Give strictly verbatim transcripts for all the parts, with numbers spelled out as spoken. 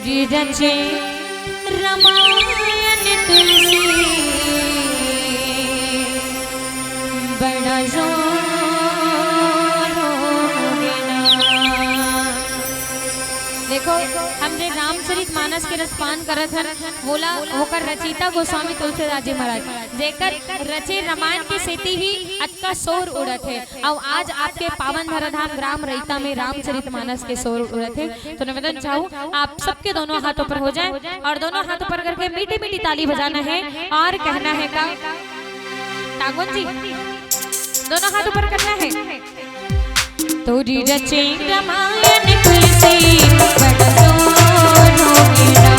रचे रामायण तुलसी, बड़ा जोर होगे ना। देखो, हमरे रामचरित मानस के रसपान करत हन, वोला ओकर रचयिता गोस्वामी तुलसीदास जी महाराज, जेकर रचे रामायण के सेती ही अतका शोर उड़त हे। अउ आज आपके पावन धराधाम ग्राम रैता में रामचरित मानस के शोर उड़त हे। तो निवेदन चाहूँ आप सबके दोनों हाथ ऊपर हो जाए और दोनों हाथ ऊपर करके मीठी मीठी ताली बजाना है और कहना है का, टांगोन जी, दोनों हाथ ऊपर करना है। तोरी रचे रामायण तुलसी, बड़ा जोर होगे ना।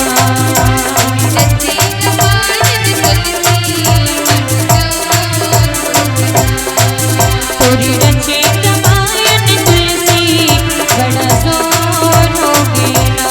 तोरी रचे रामायण तुलसी, बड़ा जोर होगे ना।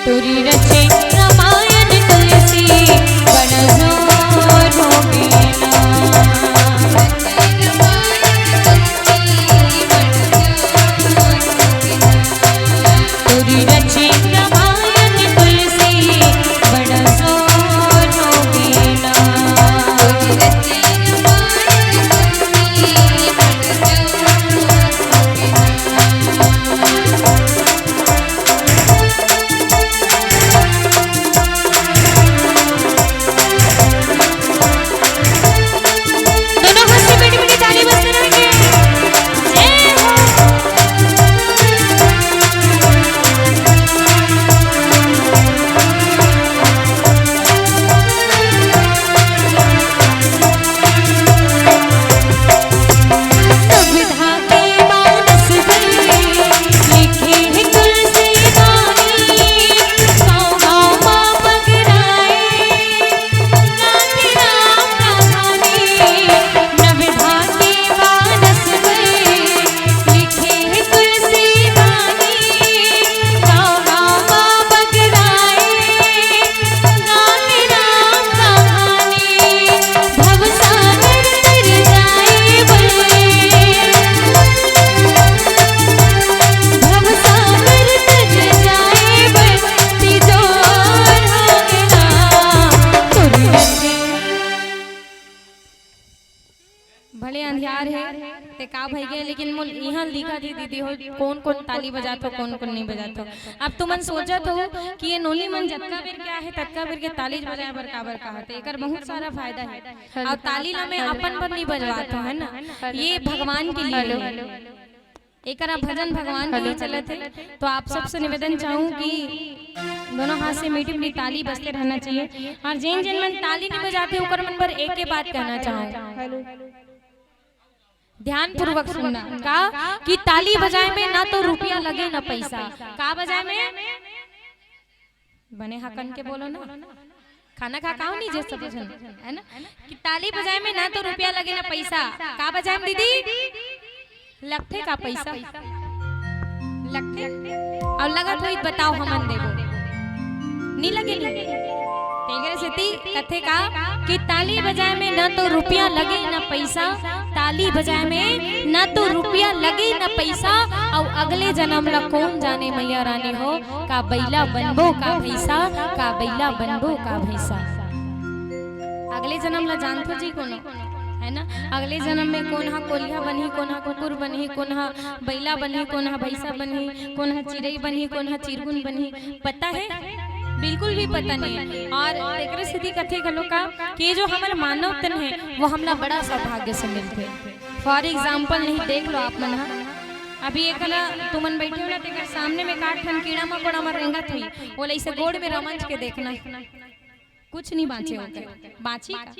तोरी रचे रामायण तुलसी, बड़ा जोर होगे ना। तोरी रचे रामायण तुलसी, बड़ा जोर होगे ना। दोनों हाथ से मीठी मीठी ताली बजते रहेंगे। जय हो। भले अंधियार हे, ते का भई गे, लेकिन मोला इहाँ दिखत हे दीदी हो, कोन कोन ताली बजात हो, कोन कोन नइ बजात हो। अब तुमन सोचत हो कि ये नोनी मन जतका बेर के आहे, ततका बेर के ताली बजाए बर काबर कहत हे, एकर बहुत सारा फायदा हे। अउ ताली ला मैं अपन बर नइ बजवात हो, है ना, ये भगवान के लिए हे। एकरा भजन भगवान के लिए चलत हे। तो आप सबसे निवेदन चाहूँ कि दोनों हाथ से मीठी मीठी ताली बजते रहना चाहिए। और जेन जेन मन ताली नइ बजाते, ओकर मन बर एक के बात कहना चाहूँ, ध्यानपूर्वक सुनना का, कि ताली बजाए में ना तो रुपया लगे ना पैसा। का बजाए में? बने हकन के बोलो ना, खाना खा के आओ नी जे सब झन, है ना? कि ताली बजाए में ना तो रुपया लगे ना पैसा। का बजाए में दीदी? लगथे का पैसा? लगथे? अउ लगत होही त बताओ, हमन देबो। नी लगे नी? तेकरे सेती कथे का कि ताली बजाए में ना तो रुपया लगे ना पैसा, ताली बजाए में ना तो रुपया लगे ना पैसा। अउ अगले जनम ला कोन जाने मैया रानी हो, का बइला बनबो का भैंसा, का बइला बनबो का भैंसा। अगले जनम ला जानथो जी कोनो, है ना? अगले जनम में कोन हा कोलिहा बनही, कोन हा कुकुर बनही, कोन हा बइला बनही, कोन हा भैंसा बनही, कोन हा चिरई बनही, कोन हा चिरगुन बनही, पता हे? बिल्कुल भी पता नहीं है। और एकरे सेती कथे घलो का कि ये जो हमर मानव तन है, वो हमला बड़ा सौभाग्य से मिलथे। For example नहीं, देख लो आप मन हा, अभी एक ना तुमन बैठे हो ना, तेकर सामने में का ठन कीड़ा मकोड़ा मन रेंगत होही, ओला ऐसे गोड़ में रमंज के देखना, कुछ नहीं बांचे होते, बांची का?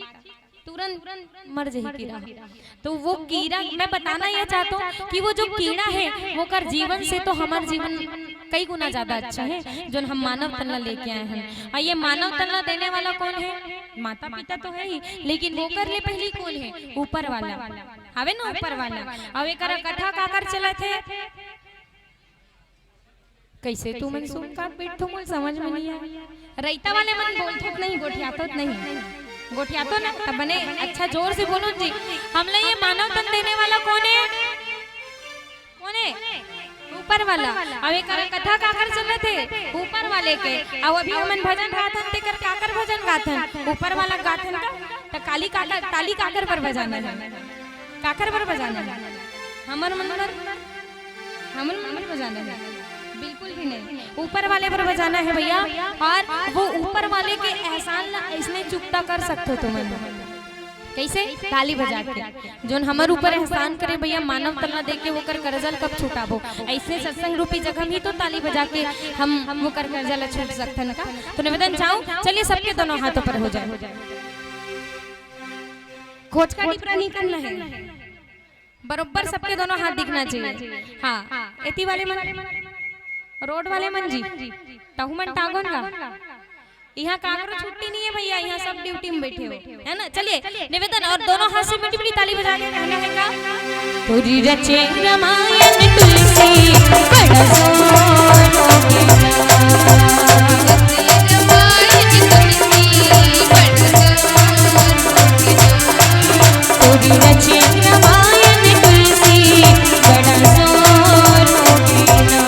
तुरंत मर जाही कीड़ा। तो वो कीड़ा, मैं बताना ये चाहता हूँ कि वो जो कीड़ा है, वो कर जीवन से तो हमार जीवन कई गुना ज्यादा अच्छा है, जो हम मानव तन ला लेके आए हैं। और ये मानव तन ला देने वाला कौन है? माता पिता तो है ही, लेकिन वो कर ले पहली कौन है? ऊपर वाला। हवे ना ऊपर वाला। अउ एकरा कथा काकर चलत हे? कइसे तुमन सुन काट बैठो, मोला समझ में नइ आय। रइता वाले मन बोलथो त नहीं, गोठियाथो त नहीं, गोठियाथो ना, त बने अच्छा जोर से बोलो जी। हमला ये मानव तन देने वाला कोन हे? कोन हे? ऊपर वाला। अउ एकरा कथा काकर चलत हे? ऊपर वाले के। अउ अभी हमन भजन गाथन, तेकर काकर भजन गाथन? ऊपर वाला गाथन का? त काली काकर, ताली काकर बर बजाना हे? काकर बर बजाना हे? हमर मन बर, हमर मन बर बजाना हे? बिल्कुल भी नहीं, ऊपर वाले बर बजाना हे भैया। अउ वो ऊपर वाले के एहसान ला अइसने चुकता कर सकथो तुमन। कइसे? ताली बजा के। जोन हमर ऊपर एहसान करे भैया, मानव तन ला दे के, ओकर करजा ल कब छुटाबो? अइसने सत्संग रूपी जगह में ही तो ताली बजा के हम, हम ओकर करजा ला छूट सकथन का? तो निवेदन चाहूं, चलिए सबके दोनों हाथों पर हो जाए। खोचका डिपरा नहीं करना हे, बरोबर सबके दोनों हाथ दिखना चाहिए। हाँ, एती वाले मन, रोड वाले मन जी, तहु मन टांगोन का। इहाँ काकरो छुट्टी नहीं है भैया, इहाँ सब ड्यूटी में बैठे हो, है ना? चलिए निवेदन, और दोनों हाथ से मीठी मीठी ताली बजा के कहना है का? तोरी रचे रामायण तुलसी, बड़ा जोर होगे ना। तोरी रचे रामायण तुलसी, बड़ा जोर होगे ना।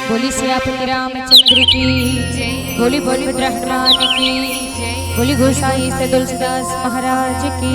बोली सियापति रामचंद्र की, बोली बोली हनुमान की, बोली गोसाई से तुलसीदास महाराज की।